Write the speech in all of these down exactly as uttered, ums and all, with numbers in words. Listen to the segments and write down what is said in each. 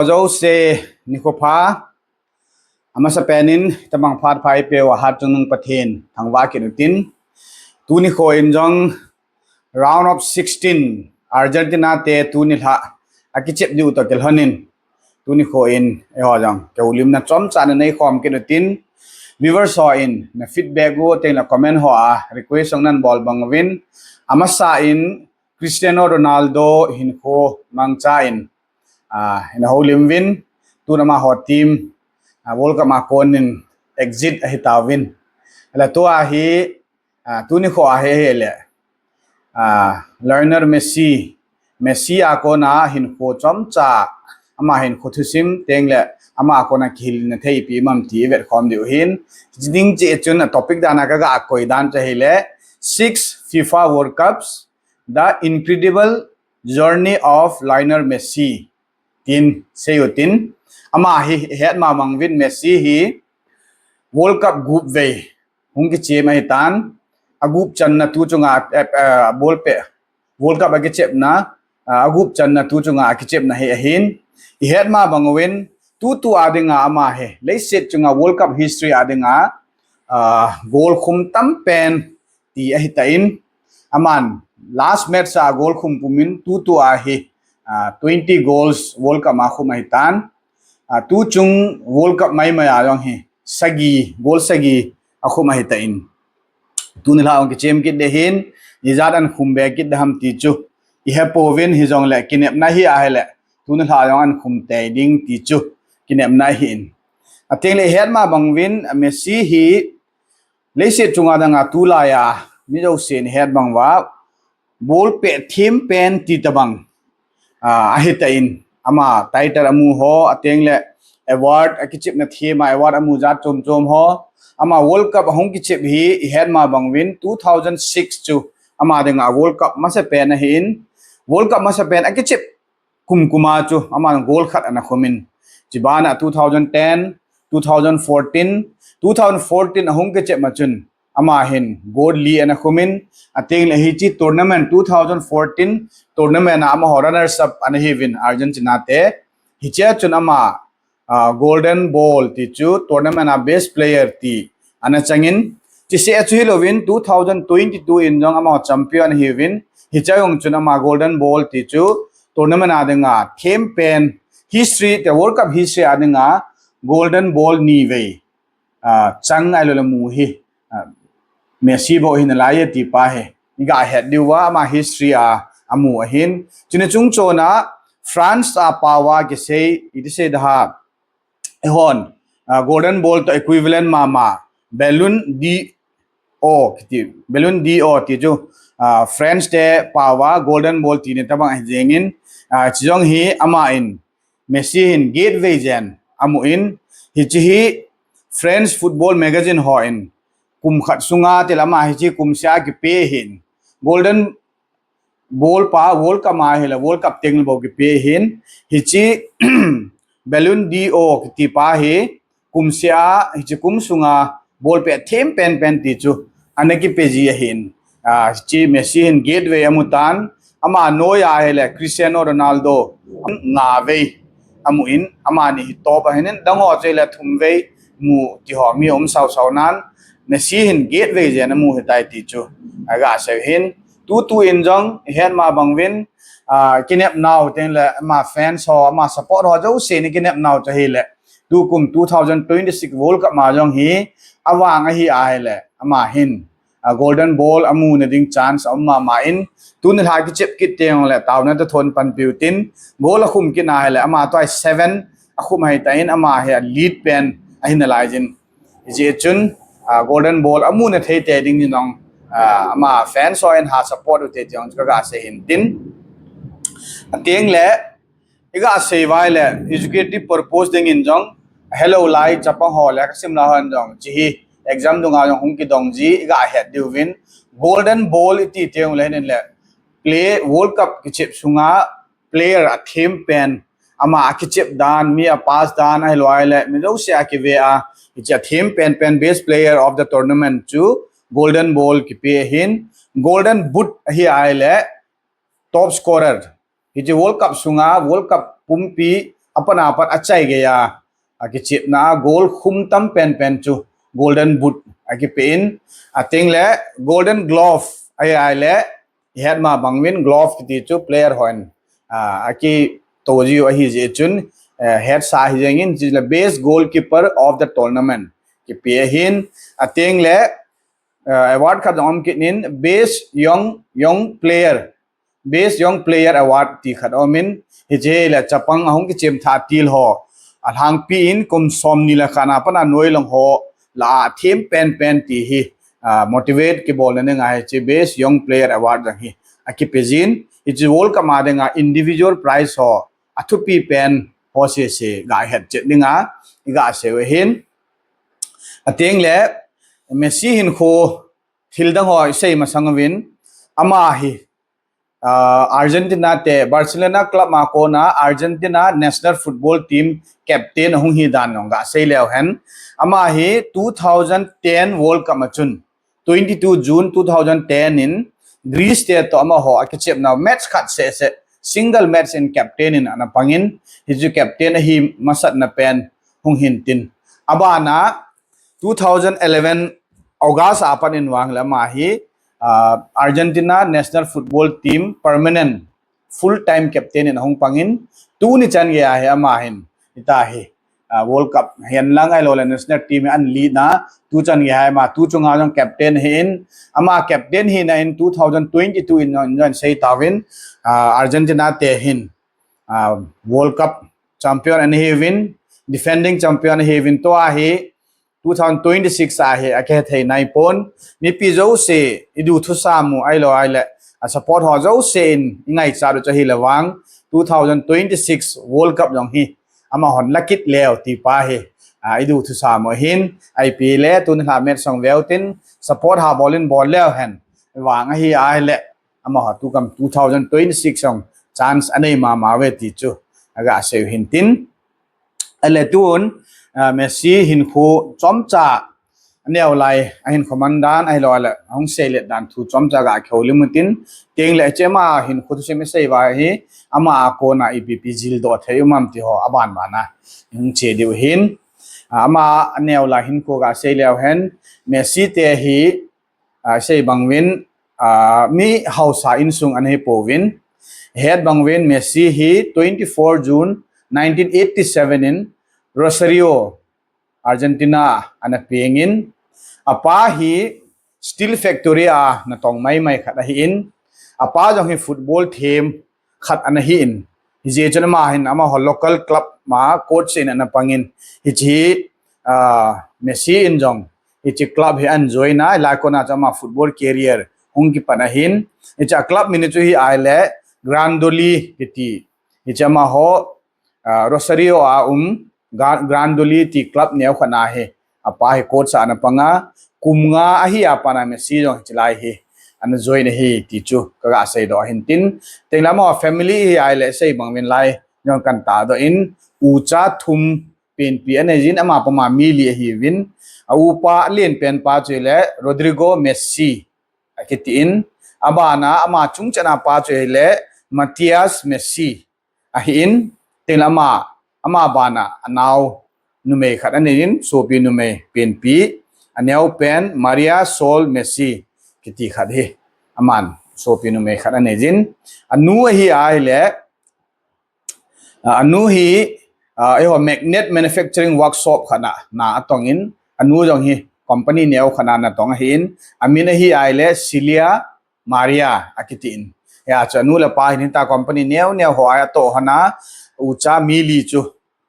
Jouse nikho pha, amasapen in tabang phat pha eipeu a hatchungnung Pathen thangvah kit utin, tuni nikho in jong round of sixteen Argentina te tuni lha akichep diu toh kilhonin, tuni nikho in eiho jong kihoulimna chomcha ana neikhom kit utin, viewers ho in na feedback u tengle comment ho a request jong nan bol bang uvin, amasa in Cristiano Ronaldo hinkho mangcha in, ah, ina houlim uvin, tun amaho team, ah, World Cup a konin exit ahitauvin. Ahile tua hi, ah, tuni nikho a hi ahile, ah, Lionel Messi, Messi a kona hinkho chomcha, ama hinkho thusim tengle ama a kona kihilna thei ipi um am ti ivetkhom diu ahin. Ding cheh chun a topic dan a kaga koi dan chu ahile, six FIFA World Cups, The Incredible Journey of Lionel Messi, tin sei utin, ama hi ihet ma bang uvin Messi hi World Cup gup vei hung kichem ahitan, agup channa tu chunga, eh, eh, ball pet World Cup akichepna, ah, agup channa tu chunga akichepna hi ahin, ihet ma bang uvin tutu a dinga ama hi leiset chunga World Cup history a dinga, ah, goal khum tampen ti ahitan, aman last match a goal khum pumin tutu a hi, ah, twenty goals World Cup a khum ahitan, ah, tuchung World Cup maimai a jong hi sagi, goal sagi akhum ahitan, tuni lha hung kichem kit ding ahin, ijat ana khum be kit ding ham ti chu ihepouvin, hijongle kinepna hi ahile tuni lha jong ana khum tei ding ti chu kinepna ahin. Atengle ihet ma bang uvin Messi hi leiset chunga dinga tulai a mi jousen ihet bang uva ball pet thempen ti tobang, ah, ahitan, ama title amu ho, atengle award, akichepna them a award amu jat chom chom ho, ama World Cup ahung kichep hi ihet ma bang uvin two thousand six chu ama dinga World Cup masapen ahin, World Cup masapen akichep kum kum a chu ama goal khat ana khumin, chubana two thousand ten, two thousand fourteen, two thousand fourteen ahung kichep ma chun ama hin goal li ana khumin, atengle hiche tournament two thousand fourteen tournament a amaho runners up ana hiuvin Argentina te, hichea chun ama, ah, Golden Ball ti chu tournament a best player ti ana changin, chuseh a chu hilouvin two thousand twenty-two in jong amaho champion ahiuvin, hichea jong chun ama Golden Ball ti chu tournament a dinga thempen history te, World Cup history a dinga Golden Ball ni vei, ah, chang ahiloule mu hi, ah, Messi bou ahi nalai e ti pa hi iga het diu va, ama history a amu ahin. Chuni chung chona France a pao a kisei, iti sei ding ham, eihon, ah, Golden Ball toh equivalent mama Ballon d'Or kiti, Ballon d'Or ti chu, ah, France te pao a Golden Ball tina tobang ahi jengin, ah, chujong hi ama in Messi hin get vei jen amun, hiche hi French football magazine hon kum khat sunga tilama hiche kum seh a kipe hin, Golden Ball pa World Cup a ahile World Cup teng bou kipe hin, hiche Ballon d'Or kiti pa hi kum seh a, hiche kum sunga ball pet thempen pen ti chu ana kipe ji ahin. Ah, hiche Messi hin get vei amu tan, ama noi a ahile Cristiano Ronaldo nga vei amun, amani hi top ahin, dang ho chu ahile thum vei mu ti ho mi um sau sau nan, Messi hin get vei jen amu ahitai ti chu aga sei hin. Tutu in jong ihet ma bang uvin, ah, kinep nau tengle ama fans ho, ama support ho jouse ni kinep nau chu ahile, tukum two thousand twenty-six World Cup ma jong hi avang ahi ahile, ama hin, ah, Golden Ball amuna ding chance aum mama in, tuni lha kichep kit tengle taona toh thon panpiu tin, goal akhum kit na ahile, ama tua hi seven akhum ahitan, ama hi a lead pen ahi nalai jin. Hijeh chun, ah, Golden Ball amuna thei tei ding in jong, ah, ama fans ho in ha support u te ti jong kaga sei hin tin. Atengle, iga sei uva ahile, educative purpose ding in jong, helou lai chapang ho le kasim lai hon jong, hiche hi exam dunga jong hung kidong ji, iga het diuvin, Golden Ball iti tengle hin le, play World Cup kichep sunga player athem pen, ama akichep dan, mi a pass dan, ahilouleh mi jouse a kive a, hiche athem pen pen best player of the tournament chu Golden Ball kipe ahin, Golden Boot ahi ahile top scorer. Hiche World Cup sunga, World Cup pumpi Apat apat achai geiya akichepna a goal khum tam penpen chu Golden Boot akipe in, ateng le Golden Glove ahi, ahile ihet ma bangin glove kiti chu player hon a, akitoh jiu ahi jeh chun, eh, hetsa ahi jengin, chule Best Goalkeeper of the Tournament kipe ahin, ateng le, eh, award khat jong um kit in, Best Young, Young Player, Best Young Player Award ti khat um in, hiche le chapang ahung kichem thah til ho, alhangpi in kum somni le khat na pat a noi lang ho lah a athem penpen ti hi, ah, motivate kibolna ding ahi, hiche Best Young Player Award jong hi akipe jin, hiche World Cup a dinga individual prize ho athupi pen ho sese ga het chet dinga iga sei u ahin. Ateng le Messi hinkho thil dang ho isei masang uvin, ama hi, ah, Argentina te, Barcelona club a kona Argentina national football team captain ahung hi dan jong ga sei leu hen. Ama hi two thousand ten World Cup a chun, twenty-two June two thousand ten in Greece te toh amaho akichepna match khat sese, single match in captain in ana pangin, hichu captain ahi masatna pen hung hin tin. Abana two thousand eleven August a pat in vang le ama hi, ah, Argentina national football team permanent full time captain in ahung pangin, tuni chan geiya hi ama hin, hitia hi, ah, World Cup hihen lang ahilou le national team hi ana lead na, tu chan geiya hi ama tu chunga jong captain ahin, ama captain hina in two thousand twenty-two in jong, jong sei tauvin, ah, Argentina te hin, ah, World Cup champion ana hiuvin, defending champion ana hiuvin, tua hi two thousand twenty-six a hi akihethei naipon. Mipi jouse, iduthusam u ahilou ahile, a support ho jouse in ingaichat u chu ahile vang, two thousand twenty-six World Cup jong hi amahon lakit leu ti pa hi, ah, iduthusam u ahin, ipi le tuni lha match jong veu tin, support ha bol in bol leu hen. Vang ahi ahile, amaho tukam two thousand twenty-six jong chance anei mama uve ti chu aga sei u hin tin. Ahile tun, ah, Messi hinkho chomcha aneo lai, ahinkho man dan ahilou le ahung seilet dan thu chomcha ga kihoulim u tin, teng le hiche ama hinkho thusim isei uva hi, ama a kona ipi ipi jildoh thei um am ti ho aban bana hung che diu hin. Ah, ama aneo lai hinkho ga sei leu hen, Messi te hi, ah, sei banguvin, ah, mi haosa insung ana hi pouvin. Het banguvin Messi hi twenty-four June nineteen eighty-seven in Rosario, Argentina ana pengin. Apa hi steel factory a natong maimai khat ahin. Apa jong hi football them khat ana hin. Hijeh chun ama hin amaho local club ma coach in ana pangin. Hiche, ah, Messi in jong hiche club hi ana join a, hilai kona chu ama football career hung kipan ahin. Hiche a club min chu hi ahile Grandoli kiti. Hiche amaho, ah, Rosario a um Gra-, Grandoli ti club neo khat na hi. Apa hi coach a ana panga, kum nga ahi a pat na Messi jong hiche lai hi ana join ahi ti chu kaga seidoh ahin tin. Teng le amaho family hi ahile sei banguvin lai jong kana tahdoh in, ucha thum penpi anei jin, ama puma mi li ahiuvin. A upa alen pen pa chu ahile Rodrigo Messi akitin. Abana ama chungchang a pa chu ahile Matias Messi ahin, tin ama, ama bana anao numei khat anei in, sopi numei penpi, aneo pen Maria Sol Messi kiti khat hi. Aman sopi numei khat anei jin. Anu ahi ahile, ah, anu hi, ah, eiho magnet manufacturing workshop khat na, na atong in, anu jong hi company neo khat na natong ahin, amin ahi ahile Celia Maria akitin. Hia chu anu le apa hin hitia company neo neo ho a atoh hon a, ucha mi li chu,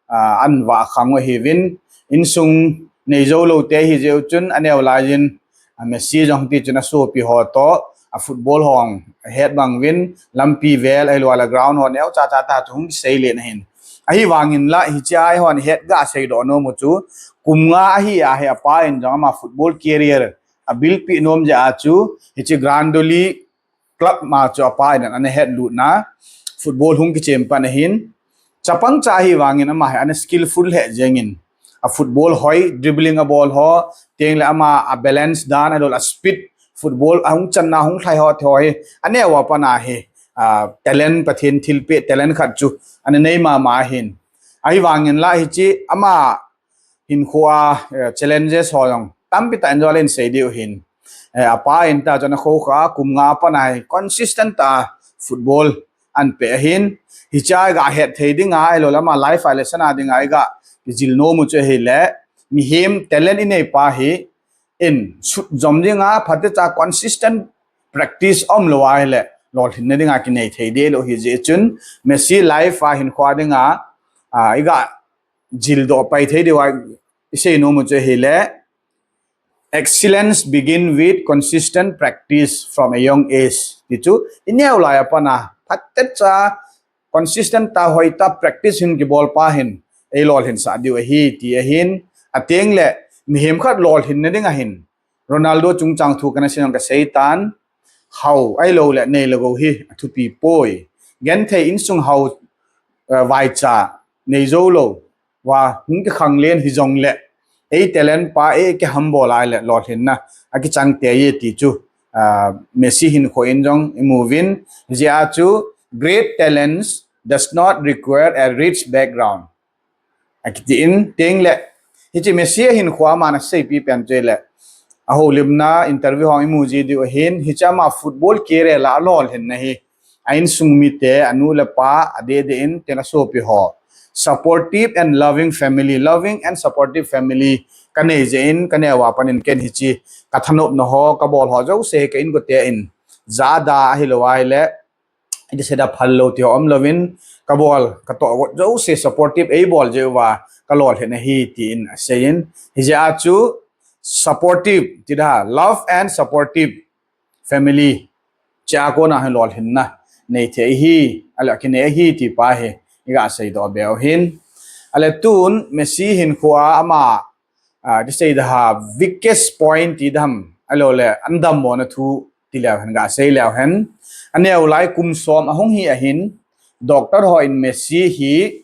ah, ana vah khang u ahiuvin, insung neijou lou te ahi jeh u chun aneo lai jin, a Messi jong ti chun asopi ho toh, a football ho ahet banguvin, lampi vel ahilou le ground ho neo chacha tah chu hung kiseilen ahin. Ahivangin la hiche a eihon het ga seidoh nom u chu, kum nga ahi ahi apa in jong ama football career abilpeh nom jeh a chu, hiche Grandoli club ma chu apa in ana hetlutna, football hung kichem pan ahin. Chapang cha ahivangin ama hi ana skillful lheh jengin. A football hoi, dribbling abol ho, teng le ama a balance dan, ahilou le a speed, football ahung channa hung lhai ho ti ho hi, aneo a pat na hi, ah, talent, Pathen thilpeh talent khat chu ana nei mama ahin. Ahivangin la hiche ama hinkhoa, eh, challenges ho jong tampi tah in jong ahin sei diu ahin. Eh, apa in ta chun akhokha kum nga apat a hi consistent tah a football ahin pe ahin. Hiche a iga het thei dinga, ahilou le ama life a lesson a dinga iga jil nom u chu ahile, mihem talent inei pa hi in sut jom dinga, phatecha consistent practice umlou ahile, lolhinna dinga kinei thei deh lou ahi jeh chun, Messi life a hinkhoa dinga, ah, iga jildoh pai thei diu a isei nom u chu ahile, "Excellence begin with consistent practice from a young age." Ti chu, ineo lai apat a, phatecha consistent tah a hoitah a practice hin kibol pa hin, eilolhin sah diu ahi, ti ahin, ateng le, mihem khat lolhinna ding ahin, Ronaldo chungchang thu kana sei nung kasei tan, hao, ahilou le, nei le gou hi, athupi poi. Genthei insung hao, eh, vaicha, nei jou lou, va, hung kikhang len hijong le, ei talent pa, ei kihambol a le, lolhinna, akichang tei e ti chu, ah, Messi hinkho in jong imu uvin, hijeh a chu, "Great talents does not require a rich background." Akiti in, teng le, hiche Messi hinkhoa aman aseipi pen chu le, ahoulimna interview hung imu ji diu ahin, hiche ama football career la alolhinna hi, a insung mite, anu le apa, adeh deh in, teng le asopi ho. Supportive and loving family, loving and supportive family, kanei jeh in, kaneo a pat in ken hiche, kathanopna ho, kabol ho jouse, ka inkote in, jada ahilou ahile, iti sei da phal lou ti ho umlouvin, kabol, katoh got jouse supportive eibol jeh uva, kalolhin ahi tin asei in. Hijeh a chu supportive, ti da, love and supportive family. Hichea kona hi lolhinna nei thei ahi, ahilou le kinei ahi ti pa hi, iga seidoh be u ahin. Ahile tun, Messi hinkhoa ama, ah, iti sei da, weakest point ti dam, ahilou le, ana dammona thu, ti leu hen, ga sei leu hen. Aneo lai kum som ahung hi ahin, doctor hon Messi hi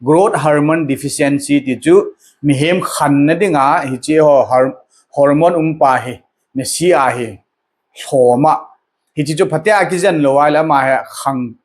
growth hormone deficiency ti chu mihem khanna dinga hiche ho hor-, hormone um pa hi, Messi a hi, lhom a. Hiche chu phatea kijen lou ahile ama hi khang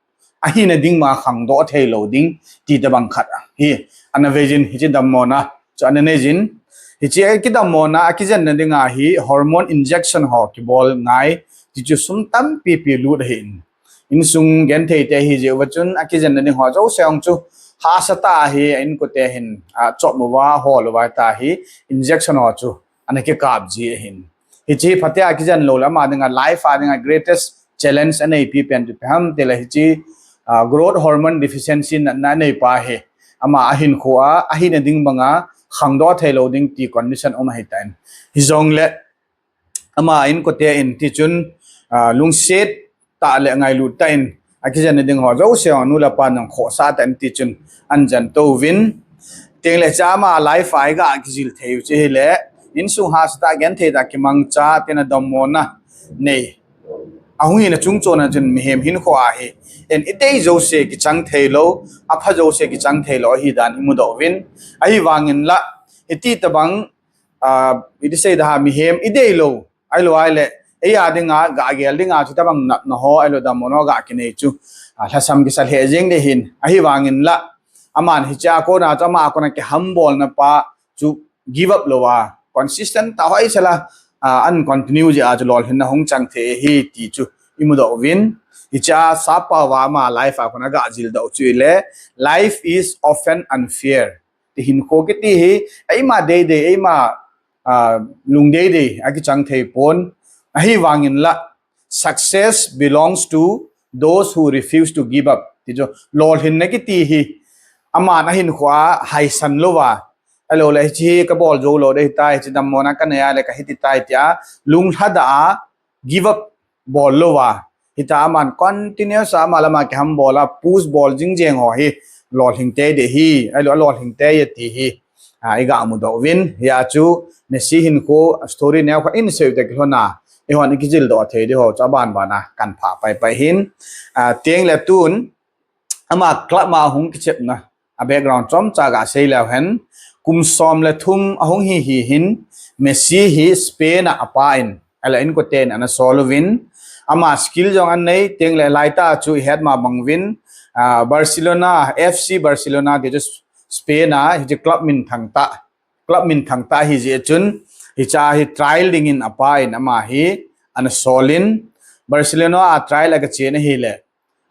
ahina ding ma khangdoh thei lou ding, ti tobang khat ahi. Ana vei jin hiche dammona chu ana nei jin. Hiche kidammona akijenna dinga hi hormone injection ho kibol ngai, ti chu sum tampi pi lut ahin. Insung genthei te ahi jeh uva chun akijenna ding ho jouse hung chu hahsa tah a hi a inkote hin, a, chop uva, hol uva ta hi injection ho chu ana kikap ji ahin. Hiche phatea kijen lou le ama dinga life a dinga greatest challenge aneipi pen chu ipi ham tile hiche, ah, growth hormone deficiency natna anei pa hi. Ama ahinkhoa, ahina ding banga, khangdoh thei lou ding ti condition um ahitan. Hijongle, ama inkote in tichun, ah, lungset tah le ngailut tah in, akijenna ding ho jouse ho nu le pa nung khohsah tah in tichun, ana jen touvin. Tengle hiche ama life a iga kijil thei u chu hile, insung hahsa tah, genthei tah, kimangcha, tena dammona nei. Ahung hina chungchona chun mihem hinkhoa hi, in idei jouse kichang thei lou, apha jouse kichang thei lou ahi dan imudoh uvin. Ahivangin la, hiti tobang, ah, iti sei da, mihem idei lou, ahilou ahile, eia dinga, ga gel dinga, chuti tobang natna ho, ahilou dammona ho ga kinei chu, ah, lhasam kisa lheh jeng ding ahin, ahivangin la, aman hichea kona chu, ama a kona kihambolna pa chu give up louva, consistent tah hoisela, ah, ana continue jeh a chu lolhinna hung chang thei ahi ti chu imudoh uvin. Hichea sappao va ama life a kona ga jildoh chu hile, life is often unfair. Ti hinkho kiti hi, eima deidei, eima, ah, lungdeidei, akichang thei pon. Ahivangin la, success belongs to those who refuse to give up. Ti chu, lolhinna kiti hi, aman ahinkhoa haisan louva, ahilou le, hiche hi kabol jou lou ding ahitai, hiche dammona kanei a le kahiti tai tia, lunglhadah a, give up bol louva. Hita aman continuous a ama le ama kihambol a, push bol jing jeng ho hi, lolhing tei ding ahi, ahilou, alolhing tei e ti hi, ah, iga mudoh uvin, hia chu, Messi hinkho story neokhat in seiu te kilhona, eihon ikijildoh thei ding ho chu aban bana, kan phah pai pai hin, ah, tengle tun, ama club ma hung kichepna, a background chomcha ga sei leu hen, kum som le thum ahung hi hi hin, Messi hi Spain a apa in, ahilou le inkoten ana sol uvin, ama skill jong anei, tengle laitah chu ihet ma bang uvin, ah, Barcelona, F C Barcelona ti chu Spain a hiche club minthang tah, club minthang tah ahi jeh chun, hiche a hi trial dingin apa in ama hi ana sol in, Barcelona a trial aga chen ahile,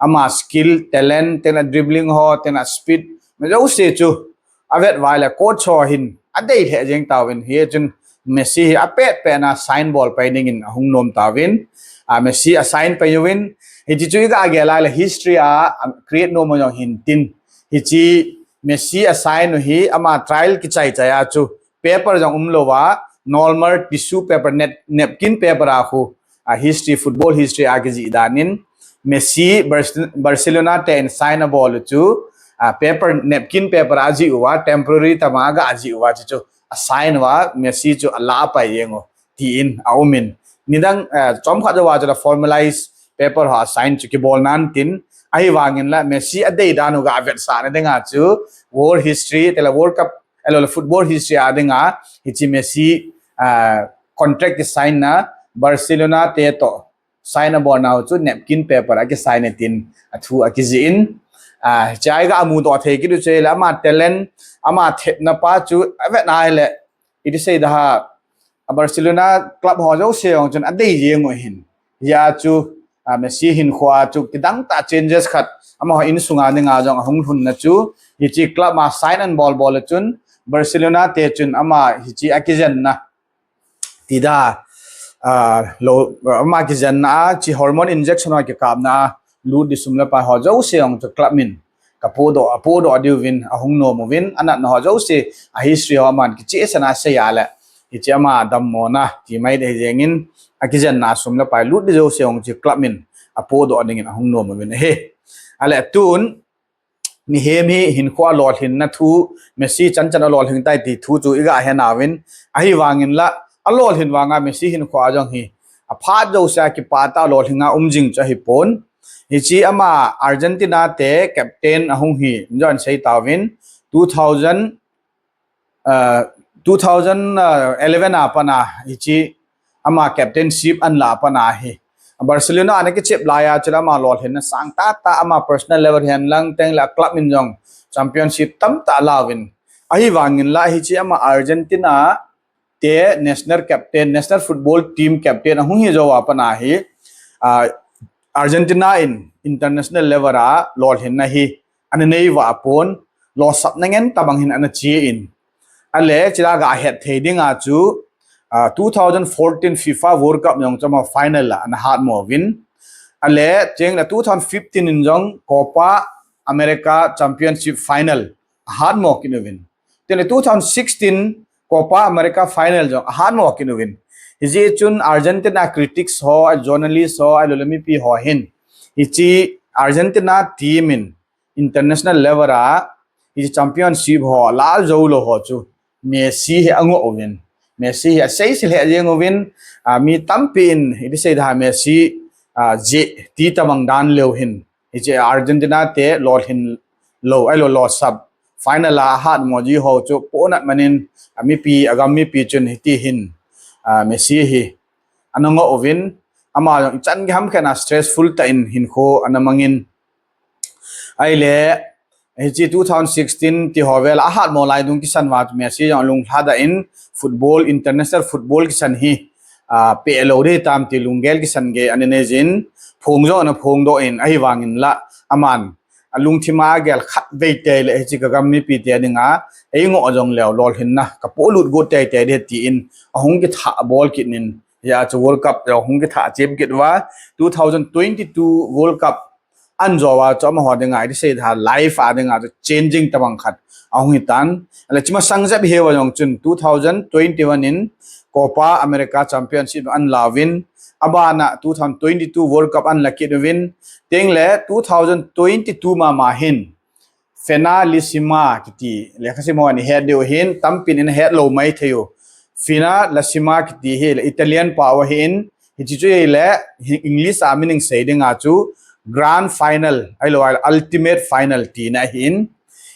ama skill, talent, tena dribbling ho, tena speed, ma jouse chu avet uva ahile coach ho hin adei lheh jeng tauvin, hichun Messi hi apet pet na sign bol pai dingin ahung nom tauvin, a Messi a sign pai uvin, hiche chu iga gel a ahile history a, a create nom jong hintin, hiche Messi a sign u hi ama trial kichai chai a chu paper jong umlouva, normal tissue paper, nap-, napkin paper a khu, a history, football history a kijih dan in, Messi Barce-, Barcelona te in sign abol u chu, a paper, napkin paper a ajih uva, temporary tama aga ajih uva, chu chu a sign uva, Messi chu ala pai jeng u, tin aumin. Nidang, eh, chomkhat jouva chu la formalize paper ho a sign chu kibol nan tin, ahivangin la Messi adei dan u ga vetsahna dinga chu world history, tela World Cup, ahilou le football history a dinga, hiche Messi, ah, contract kisign na Barcelona te toh sign abol nau chu napkin paper a kisign e tin athu akijih in, ah, hiche a iga mudoh thei kit u chu ahile ama talent, ama thepna pa chu avet na ahile, iti sei da ha, a Barcelona club ho jouse jong chun adei jeng u hin. Hia chu, a, Messi hinkho a chu kidang tah changes khat, amaho insung a dinga jong ahung lhun na chu, hiche club a sign ana bol bol a chun, Barcelona te chun ama hiche a kijen na, ti da, a, lou, ama kijen na a, hiche hormone injection ho kikap na a, lut di sum le pai ho jouse jong chu club min kapodoh, apodoh diuvin, ahung nom uvin, anatna ho jouse, a history ho aman kichehsel a asei a le, hiche ama dammo na, ti mai dei jeng in, akijen na sum le pai lut di jouse jong chu club min apodoh dingin ahung nom uvin ahi. Ahile tun, mihem hi hinkho a lolhin na thu, Messi chan chan a lolhing tai ti thu chu iga he nauvin, ahivangin la, alolhin vanga Messi hinkho a jong hi, aphat jouse a kipah tah a lolhing a um jing chu ahipon. Hiche ama Argentina te captain ahung hi, jon sei tauvin, two thousand, uh, two thousand eleven a pat a, hiche ama captainship ana la a pat a hi, Barcelona ana kichep lai a chu la ama lolhin na sang tah tah, ama personal level hihen lang teng le club min jong championship tamtah alauvin. Ahivangin la hiche ama Argentina te national captain, national football team captain ahung hi jou a pat a hi, a, Argentina in international level a lolhin na hi ana nei uva apon, lolsapna ngen tabang hin ana che in. Ahile, chila ga het thei dinga chu, a, two thousand fourteen FIFA World Cup jong chu ama final a ana hatmo uvin. Ahile, cheng le two thousand fifteen in jong Copa America Championship final ahatmo kit uvin. Tin le two thousand sixteen Copa America final jong ahatmo kit uvin. Hijeh chun Argentina critics ho, a journalist ho, ahilou le mipi ho hin, hiche Argentina team in international level a, hiche championship ho la jou lou ho chu Messi hi angoh uvin. Messi hi aseise lheh jeng uvin, a, mi tampi in, iti sei da, Messi, a, jeh ti tabang dan leu hin, hiche Argentina te lolhin lou, ahilou lolsap, final a ahatmo ji ho chu pohnat man in, a, mipi, agam mipi chun hiti hin, a, Messi hi ana ngoh uvin, ama jong ichan gei ham khat a stressful tah in hinkho ana mang in. Ahile, hiche two thousand sixteen ti ho vel a ahatmo lai dung kisan uva chu Messi jong alung lhadah in, football, international football kisan hi, a, peh lou ding tam ti lunggel kisan gei ana nei jin, phong jong ana phongdoh in, ahivangin la, aman alungthim a agel khatvei tei le, hiche kagam mipi te dinga, eingoh jong leu lolhinna kapolut got tei tei ding tin, ahung kithah bol kit in, hia chu World Cup jong hung kithah chep kit uva, two thousand twenty-two World Cup ana jou uva chu amaho dinga, iti sei da, life a dinga chu changing tabang khat ahung hitan. Ahile, chima sang jep hi uva jong chun two thousand twenty-one in Copa America Championship ana la uvin, abana two thousand twenty-two World Cup ana la kit uvin, tin le two thousand twenty-two mama hin Finalissima kiti, lekhasim hon ihet diu ahin, tampin ihet lou mai thei u. Finalissima kiti hi le Italian pao ahin, hiche chu hi le, hi English a meaning sei dinga chu grand final, ahilou le ultimate final tina ahin.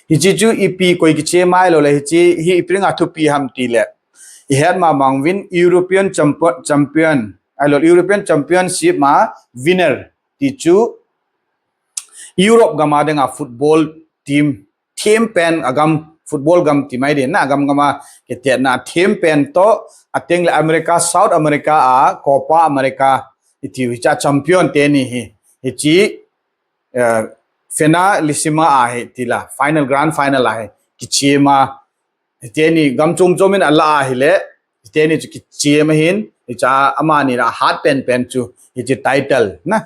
Hiche chu ipi koi kiche mai lou le, hiche hi ipi dinga thupi ham ti le, ihet mamang uvin European champion, champion, ahilou le European Championship ma winner ti chu Europe gam a dinga football team them pen agam, football gam ti mai ding na, agam gam a kitetna them pen toh, ateng le America, South America a Copa America iti hicha champion teni hi, hichi, uh, finalissima a hi tila, final, grand final a hi kichema. Teni gam chom chom in ala a hi le, teni chu kichema hin, hicha amani la hat pen pen chu, hichi title na,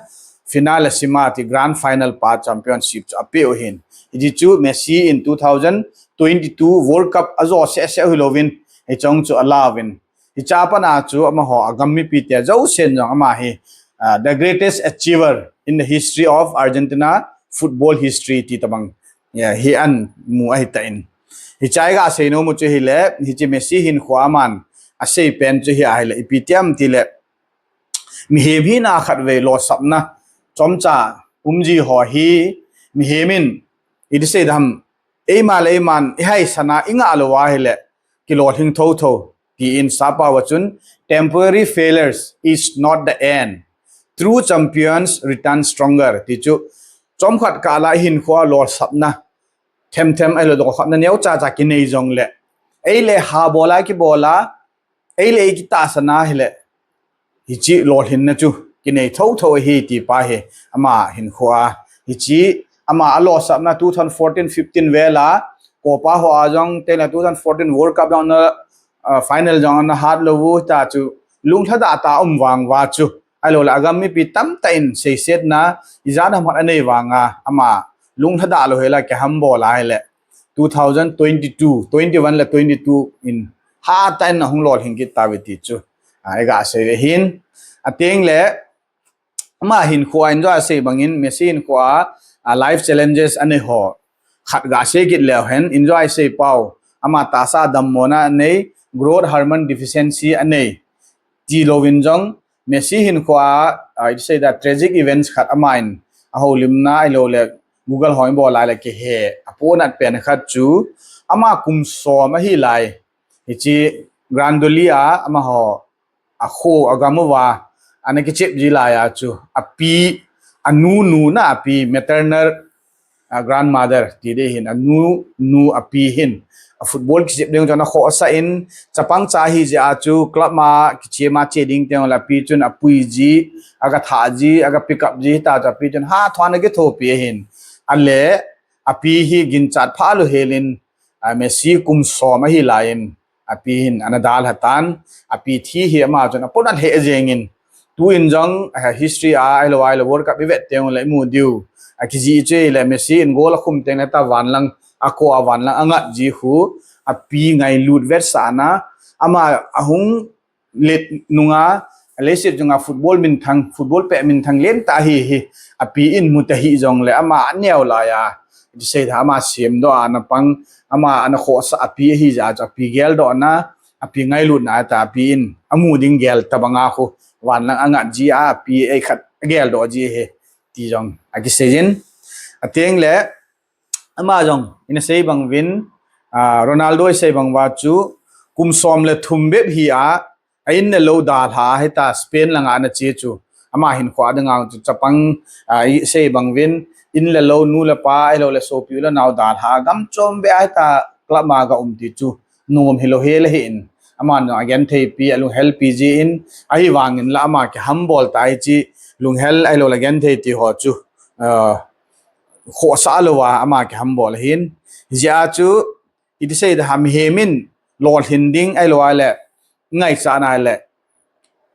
finalissima ti grand final pa championship chu apeu hin. Hichi chu Messi in two thousand twenty-two World Cup ajo seh seh hilouvin, hichong chu alauvin. Hicha pana chu amaho agam mipi te jousen jong ama hi, uh, the greatest achiever in the history of Argentina football history ti tabang, yeah, hi an mu ahi ta in. Hicha iga seinom u chu hile, hichi Messi hinkho aman asei pen chu hi ahile, ipi tiam tile, mihem hina khatvei losapna chomcha umji ho hi, mihem in, iti sei dam, eima le eiman ihai sana inga lou ahile, kilolhing thotho, ti in sapa va chun, temporary failures is not the end. True champions return stronger. Ti chu, chomkhat kah la hinkho losapna, them them ahilou losapna neocha cha kinei jongle, ei le ha bola kibola, ei le ei kitahsan ahile, hichi lolhinna chu kinei thotho hi ti pa hi ama hinkho a. Hichi ama alosapna two thousand fourteen fifteen vel a Copa ho a jong, teng le two thousand fourteen World Cup jong na, uh, final jong na hat lou u ta chu, lunglhada ta um vang va chu, ahilou le agam mipi tamtah in seisetna ijat ham khat anei vanga ama lunglhada lou hela kihambol ahile, two thousand twenty-two, twenty-one le twenty-two in hatah in ahung lolhing kit tauve ti chu, ah, iga sei ve hin. Ateng le, ama hinkho a, injo asei bangin, Messi hinkho a, ah, life challenges anei ho khat ga sei kit leu hen, injo asei pau, ama tahsa dammona anei, growth hormone deficiency anei, tilouvin jong, Messi hinkho a, ah, iti sei da, tragic events khat ama in ahoulimna ahilou le, Google ho in bol lai le kihe, aponat pen khat chu, ama kum som ahi lai, hichi Grandoli a, amaho, akho agam uva ana kichep ji lai a chu, api, anu nu na api, maternal, a grandmother ti ding hin, anu nu api hin, a football kichep ding chun akhohsah in, chapang cha ahi jeh a chu club ma kichema che ding teng le api chun apui ji, aga thah ji, aga pick up ji, ta chu api chun hatah in ana kithopi ahin. Ale, api hi ginchat pha lou helin, a, Messi kum som ahi laiyin, api hin ana dalha tan, api thi hi ama chun aponat lheh jengin. Tuin jong, eh, history a, ahilou, ahilou, World Cup i vet teng le i mu diu. Akijih chu le Messi in goal akhum teng le ta van lang, ako a van lang angat ji khu, api ngailut vetsahna, ama ahung let nunga, leiset chunga football minthang, football pet minthang lentah ahi hi, api in mu ta hih jongle ama aneo laiya, iti sei da, ama semdoh a ana pang, ama ana khohsah api ahi jeh a chu api geldohna, api ngailutna a ta api in amu ding gel tabanga khu, van lang angat ji a api ei khat ageldoh ji ahi, ti jong akisei jin. Ateng le, ama jong, ina sei bang uvin, ah, Ronaldo i sei bang uva chu, kum som le thum bep hi a, a in le lou dalha, hita Spain langa ana che chu, ama hinkho a dinga chu, chapang, ah, i sei bang uvin, in le lou, nu le pa, ahilou le sopi u le nao dalha, gam chom bep a hita club ma ga um ti chu, nom hilou hel ahin, aman jong agentheipi, alunghel pi jin, ahivangin la ama kihambol ta hichi, lunghel ahilou le genthei ti ho chu, ah, khohsah louva ama kihambol ahin. Hijeh a chu, iti sei da ham, mihem in lolhin ding ahilou le ngaichatna le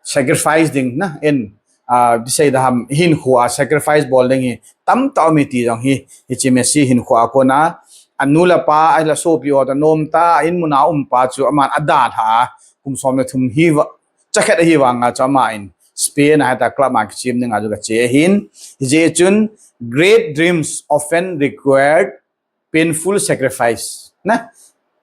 sacrifice ding na in, ah, iti sei da ham, hinkho a sacrifice bol ding hi tamtah um e ti jong hi, hichi Messi hinkho a kona, anu le pa, ahilou le sopi ho toh nomtah a in mun a um pa chu aman adalha a, kum som le thum hi va, chakhat ahivanga chu ama in Spain a hita club ma kichem dinga chu ga che ahin. Hijeh chun, great dreams often required painful sacrifice. Na?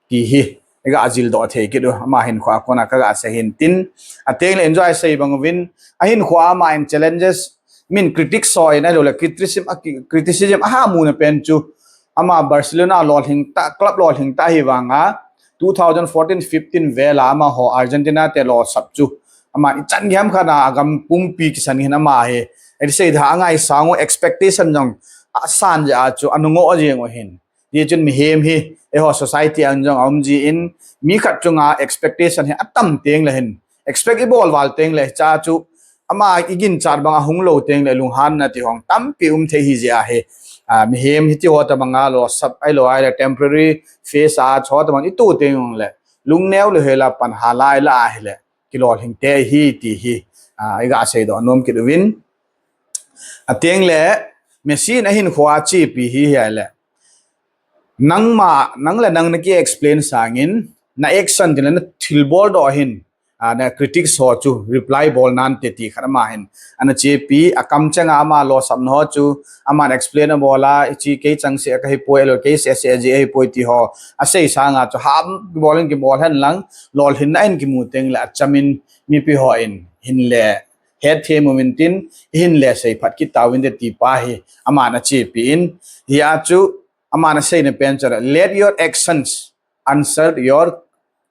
Ti hi, iga jildoh thei kit u, ama hinkho a kona kaga sei hin tin. Ateng le injo i sei bang uvin, ahinkho a ama in challenges, min critics ho in ahilou le criticism, a, criticism aha muna pen chu, ama Barcelona lolhing tah, club lolhing tah ahivanga, two thousand fourteen fifteen vel a amaho Argentina te losap chu, ama ichan gei ham khat a agam pumpi kisan hin ama hi, iti sei da, angaisang u expectation jong asan jeh a chu, ana ngoh jeng u hin. Tichun mihem hi, eiho society a jong aum jin, mi khat chunga expectation hi atam teng le hin, expect ibol val teng le cha chu, ama iginchat banga hung lou teng le lunghanna ti hong tampi um thei hi jeh ahi. A, mihem hiti ho tabanga losap ahilou ahile temporary phase a chu tabang itu teng le lungneo le hela pan hala ila ahile kilolhing te hi ti hi, a, iga seidoh nom kit uvin. Ateng le Messi in ahinkhoa achepi hi hi ahile, nangma, nang le nang naki explain sangin, na action tin le na thilbol doh hin, a, na critics ho chu reply bol nante ti khat ama hin ana chepi, akamchenga ama losapna ho chu aman explain abol a, ichi kei chang se kahi poi, lo kei se se ji ahi poi ti ho asei sanga chu ham bol in kibol hen lang, lolhinna in kimu teng le achamin mipi ho in hin le het them uvin tin, hin le seiphat kit tauvin te ti pa hi aman achepi in, hia chu aman aseina pen chu, let your actions answer your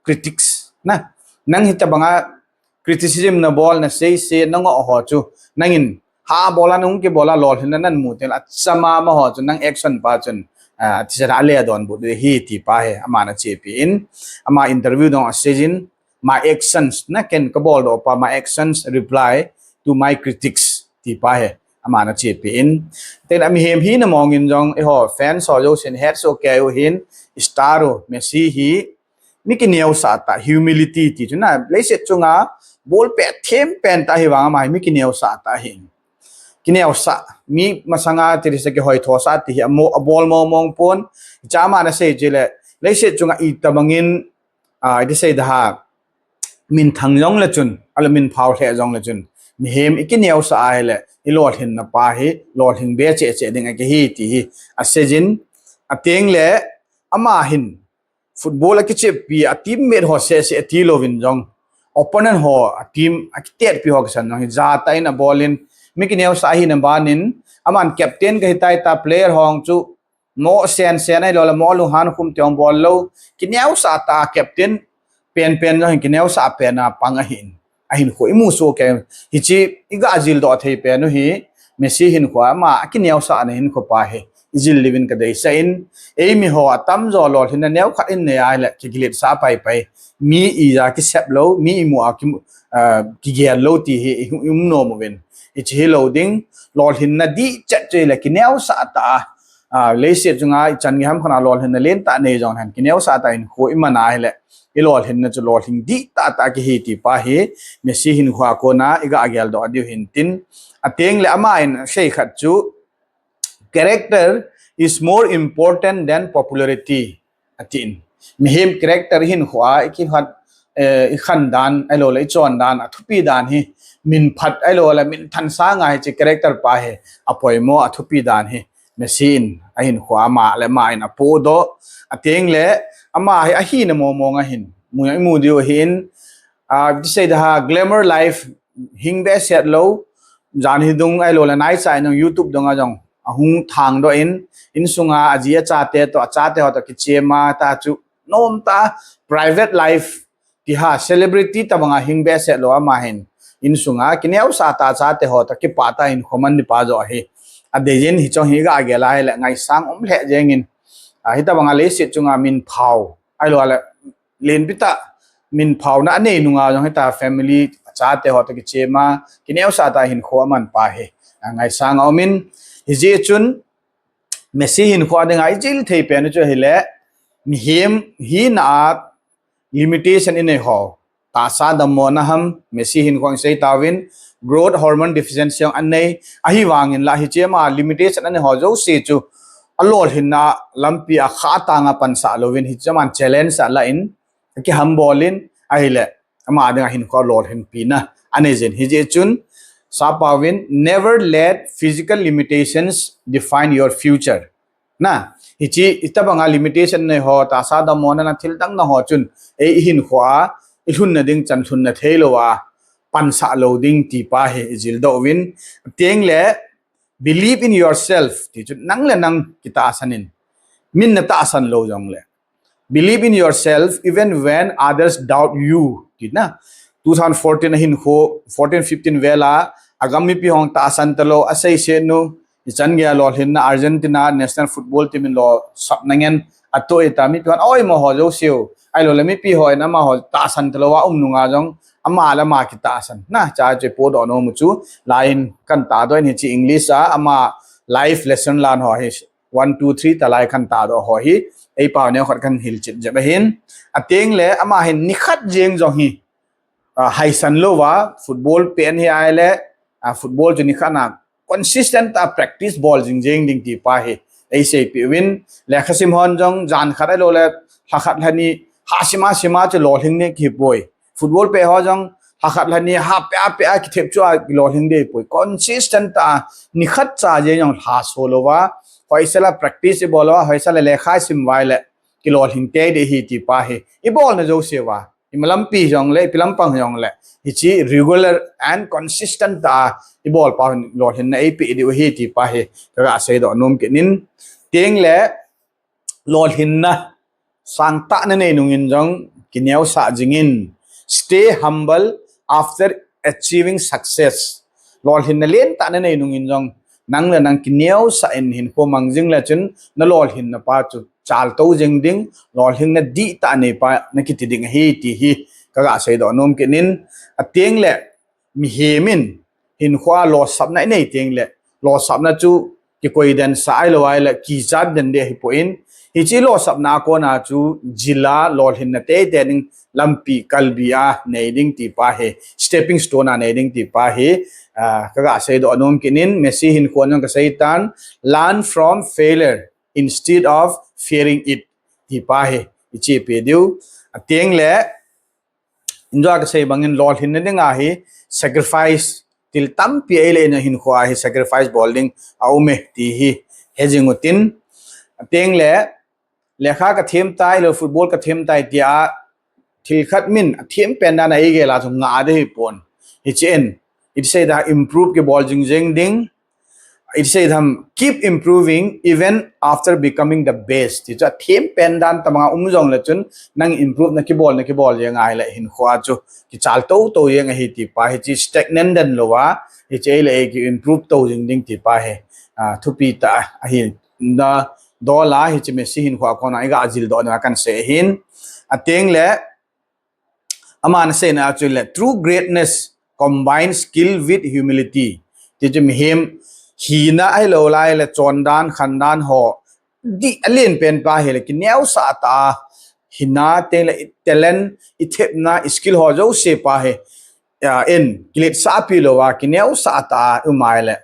critics. Na, nang hitabanga criticism nabol, nasei se, nangoh ho chu, nangin ha bol a, nahung kibol a, lolhinna namu teng le achama ma ho chu, nang action pa chun, a, tisa ale donbut hi ti pa hi aman achepi in, ama interview dong asei jin, my actions, na ken kabol doh pa, my actions reply to my critics ti pa hi aman achepi in. Teng le mihem hina mong in jong, eiho fans ho jousen hetsoh kei u hin, star u Messi hi mi kineosah tah, humility ti chu na, leiset chunga ball pet them pen tah hi vang ama hi mi kineosah tah hi. Kineosah, mi masanga ti disa kihoithosah ti hi amo, abol mong mong pon, cha aman asei chu le, leiset chunga itabangin, a, iti sei da ha, minthang jong le chun, ahilou minphao lheh jong le chun, mihem ikineosah ahile, ilolhinna pa hi lolhing be cheh cheh ding akihi ti hi asei jin. Ateng le ama hin football akichepi a teammate ho seh seh ati louvin jong, opponent ho a team akitetpi ho kisan jong hi jatah in abol in, mi kineosah ahina banin, aman captain kahi tai ta, player ho chu mo sen sen ahilou le mo lunghan khum te hong bol lou, kineosah tah a captain pen pen jong hin kineosah pen a pang ahin, ahinkho imu soh kei u, hichi iga jildoh thei pen u hi, Messi hinkho ama akineosahna hinkho pa hi ijil diuvin kadeisah in, eimi ho atamjo lolhinna neokhat in nei ahile kigiletsah pai pai, mi ija kisep lou, mi imu a ki, a, kigel lou ti hi i, i um nom uvin. Hichi hilou ding, lolhinna dihchet chu le kineosah tah a, a, leiset chunga ichan gei ham khat a lolhinna lentah nei jong hen, kineosah tah a hinkho iman ahile, ilolhinna chu lolhing dihtah tah kihi ti pa hi, Messi hinkhoa kona iga geldoh diu hin tin, ateng le ama in asei khat chu, character is more important than popularity, atin. Mihem character hinkhoa ikikhan, eh, ikhan dan, ahilou le ichon dan, athupi dan hi, minphat ahilou le minthan sanga hichi character pa hi apoimo, athupi dan hi, Messi in ahinkhoa ama le ama in apodoh, ateng le ama hi ahina mong mong ahin, mu, imu diu ahin, a, iti sei da ha, glamour life, hing behseh lou, jan hi dung ahilou le naicha in jong YouTube dunga jong ahung thangdoh in, insunga aji achate toh, achate ho toh kichema ta chu, nomtah a private life ti ha, celebrity tabanga hing behseh lou ama hin, insunga kineosah tah a achate ho toh kipah tah a hinkho man di pa joh hi adei jin, hichong hi iga gel ahile ngaisang um lheh jengin, a, hitabanga leiset chunga minphao ahilou le lenpi tah minphaona anei nunga jong hita family, achate ho toh kichema, kineosah tah a hinkho aman pa hi, a, ngaisang aumin, hijeh chun Messi hinkhoa dinga ijil thei pen u chu ahile, mihem hina a limitation inei ho, tahsa dammona ham, Messi hinkhoa isei tauvin, growth hormone deficiency jong anei, ahivangin la hiche ama limitation anei ho jouse chu alolhinna lampi a khatanga pansah louvin, hiche aman challenge alah in, akihambol in, ahile, ama dinga hinkho lolhinpina anei jin. Hijeh chun, sapauvin, never let physical limitations define your future. Na, hichi, itabanga limitation nei ho, tahsa dammona na thil dang na ho chun, ei ihinkhoa ilhunna ding chan lhunna theilouva pansah lou ding ti pa hi ijildoh uvin. Teng le, believe in yourself ti chu, nang le nang kitahsan in, min natahsan lou jongle, believe in yourself even when others doubt you, tina. Two thousand fourteen a hinkho, fourteen fifteen vel a, agam mipi hon tahsan talou, asei se nu, Hichan geiya lolhinna Argentina national football team in losapna ngen atoh e ta, mipi hon aoimo ho jouseu. Ahilouleh mipi hon amaho tahsan talou a um nunga jong ama le ama kitahsan na cha chu ipodoh nom u chu, lai in kan tahdoh in hiche English a ama life lesson lan ho hi one, two, three ta lai kan tahdoh ho hi, ei pao neo khat kan hilchet jep ahin. Ateng le ama hin nikhat jeng jong hi, ah, haisan louva, football pen hi ahile, ah, football chu nikhat na consistent ta practice bol jing jeng ding ti pa hi eiseipeh uvin, lekhasim hon jong jan khat ahilouleh lha khat lha ni ha sima sima chu lolhing ding kipoi. Football pet ho jong lha khat lha ni ha pet a pet a kithep chu a kilolhing ding poi. Consistent ta nikhat cha jeng jong lhaso louva, hoisela practice ibol louva, hoisela lekha isim uva ahile kilolhing tei ding ahi ti pa hi. Ibolna jouseuva, imalampi jongle, ipi lampang jongle, hiche regular and consistent ta ibol pa hin lolhinna eipeh diu ahi ti pa hi kaga seidoh nom kit in. Teng le lolhinna sangtah nanei nungin jong kineosah jingin, stay humble after achieving success. Lolhinna lentah nanei nungin jong nang le nang kineosah in hinkho mang jing le chun nalolhinna pa chu chaltou jing ding, lolhinna dihtah nei pa nakiti ding ahi ti hi kaga seidoh nom kit in. Ateng le mihem in hinkho a losapna inei teng le losapna chu kikoiden sah ahilou ahile kichat den ding ahipoi. Hiche losapna a kona chu jil a lolhinna teitei ding lampi kalbi a nei ding ti pa hi, stepping stone a nei ding ti pa hi, ah, kaga seidoh nom kit in. Messi hinkho jong kaseitan, learn from failure instead of fearing it ti pa hi ichepi diu. Ateng le injo kasei bangin lolhinna dinga hi sacrifice, thil tampi eile ina hinkho a hi sacrifice bol ding aume ti hi hejing utin. Ateng le lekha kathem tai, lo football kathem tai tia thil khat min athem pen dan a eigel a chu ngah ding ahipon. Hiche in, it sei da improve kibol jing jeng ding, it sei da keep improving even after becoming the best. Ti chu athem pen dan tamanga um jongle chun nang improve nakibol nakibol jeng ahile hinkho a chu kichaltou tou jeng ahi ti pa hi, hiche stagnant den louva, hiche eile ei ki improve tou jing ding ti pa hi, ah, thupi tah ahi. Nadol a hiche Messi hinkho a kona iga jildoh na kansei ahin. Ateng le aman aseina a chu le, true greatness combines skill with humility. Ti chu mihem hina ahilou lai le chondan khandan ho dih alen pen pa hile kineosah tah a hina teng le talent, ithepna, skill ho jouse pa hi, ah, in kiletsahpi louva kineosah tah a um ahile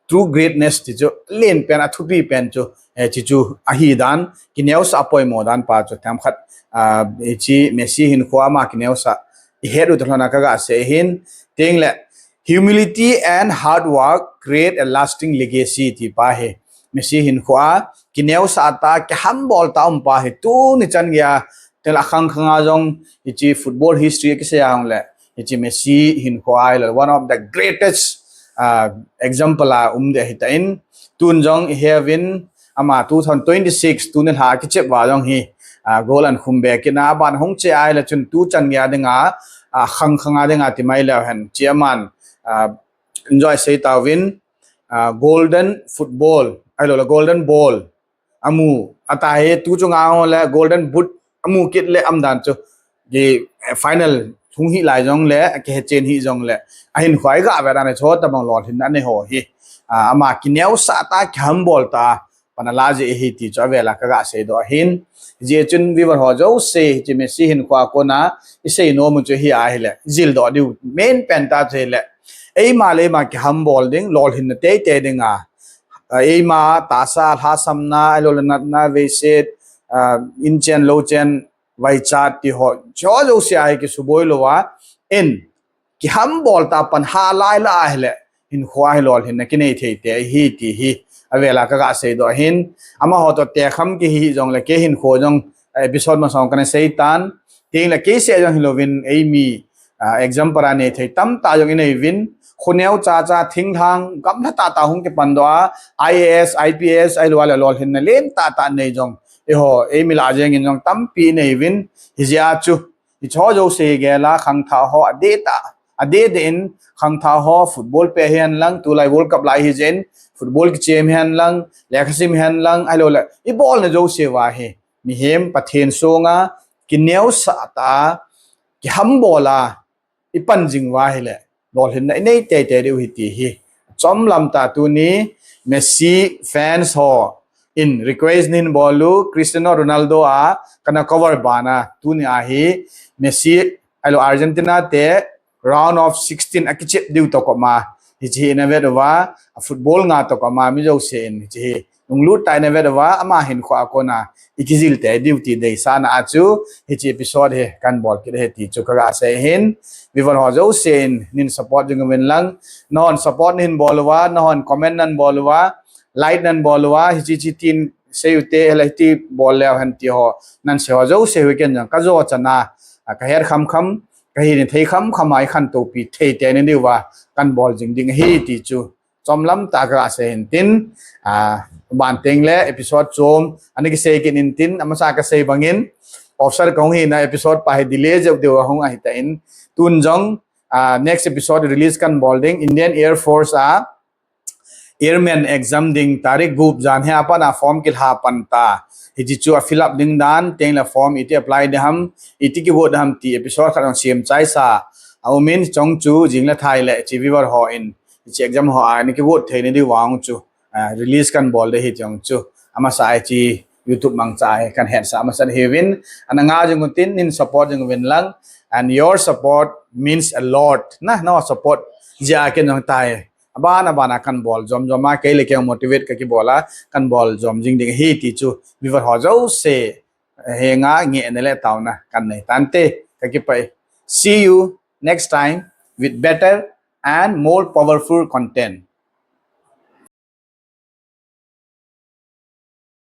true greatness ti chu alen pen, athupi pen chu, eh, hiche chu ahi dan, kineosah poimo dan pa chu themkhat, ah, hiche Messi hinkho ama kineosah ihet u talhona kaga sei ahin. Teng le humility and hard work create a lasting legacy ti pa hi. Messi hinkho a kineosah tah, kihumble tah a um pa hi tuni chan geiya teng le akhang khang a jong hiche football history kisei a hung le hiche Messi hinkho a hile one of the greatest, ah, example a um ding ahitan. Tun jong ihe uvin ama two thousand twenty-six tuni lha kichep uva jong hi, ah, goal ahin khum be kit in, aban hung che ahile chun tu chan geiya dinga, ah, khang khang a dinga ti mai leu hen, hiche aman, ah, enjoy sei tauvin, ah, golden football ahilou le golden ball amu, atah hi tu chunga hung le golden boot amu kit le um dan chu, ki, eh, final hung hi lai jongle, akihechen hi jongle, ahinkho a iga ve dan a chu tabang lolhinna anei ho hi, ah, ama kineosah tah, kihumble tah a pan ala jeh ahi ti chu avel a kaga seidoh ahin. Hijeh chun viewer ho jouse, hiche Messi hinkho a kona isei nom u chu hi ahile, jildoh diu main pen tah chu hile, eima le eima kihumble ding, lolhinna teitei dinga, ah, eima tahsa lhasamna, ahilou le natna, veiset, ah, inchen louchen, vaichat ti ho, hiche ho jouse a hi kisuboi louva, in kihumble tah a pan ha lai la ahile hinkho a hi lolhinna kinei thei tei ahi ti hi avel a kaga seidoh ahin. Amaho toh tekham kihi jongle kei hinkho jong episode masang kana seitan, teng le kei seh jong hilouvin eimi, ah, example anei thei tamtah jong inei uvin, khoneo chacha, thinglhang, gamla tah tah hung kipandoh a, I A S, I P S, ahilou le lolhinna lentah tah nei jong, eiho, eimi lah jengin jong tampi inei uvin, hijeh a chu, hiche ho jouse gel a khangthah ho adeh tah, adeh deh in khangthah ho, football pet hihen lang, tulai World Cup lai hijeh in, football kichem hen lang, lekhasim hen lang, ahilou le, ibolna jouse uva hi mihem Pathen songa kineosah tah a, kihambol a, ipan jing uva ahile, lolhinna inei teitei diu ahi ti hi. Chomlam tah tuni Messi fans ho in request nahin bol u, Cristiano Ronaldo a kana cover bana tuni a hi Messi, ahilou Argentina te round of sixteen akichep diu toh koma, hiche hi ina vet uva, a football nga toh koma mi jouse in hiche hi lunglut tah in ina vet uva, ama hinkho a kona ikijil tei diu ti deisahna a chu hiche episode hi kahin bol kit ahi ti chu kaga sei ahin. Viewer ho jouse in nahin support jing uvin lang, nahon support nahin bol uva, nahon comment nahin bol uva, like nahin bol uva, hiche hiche tin sei ute, ahilou hiti bol leu hen ti ho nahin sei ho jouse hi ken jong kajo chan a, a, kahet khamkham, kahin thei khamkham a ikhantou pi thei tei na diuva kahin bol jing ding ahi ti chu chomlam tah a kaga sei ahin tin, a, ban teng le episode chom ana kisei kit in tin, amasa kasei bangin, officer kahung hina episode pa hi delay jep diu ahung ahitan, tun jong, a, next episode release kahin bol ding, Indian Air Force a airman exam ding tarik gup jan hi a pat a form kilha pan ta. Hiche chu a fill up ding dan, teng le form iti apply ding ham, iti kivote ding ham ti episode khat jong sem chaisa aumin, chong chu jing le thai le hiche viewer ho in hiche exam ho a ana kivote thei na diu vang chu, a, release kahin bol ding ahi ti jong chu amasa hiche YouTube mangcha a hi kahin hetsah masat ahiuvin, ana nga jing utin, nahin support jing uvin lang, and your support means a lot. Na, na support jeh a ken jong tai, aban aban a kahin bol jom jom a, kei le kei motivate kakibol a, kahin bol jom jing ding ahi ti chu viewer ho jouse henga ngehna le taona kahin nei tante, kakipah e. See you next time with better and more powerful content.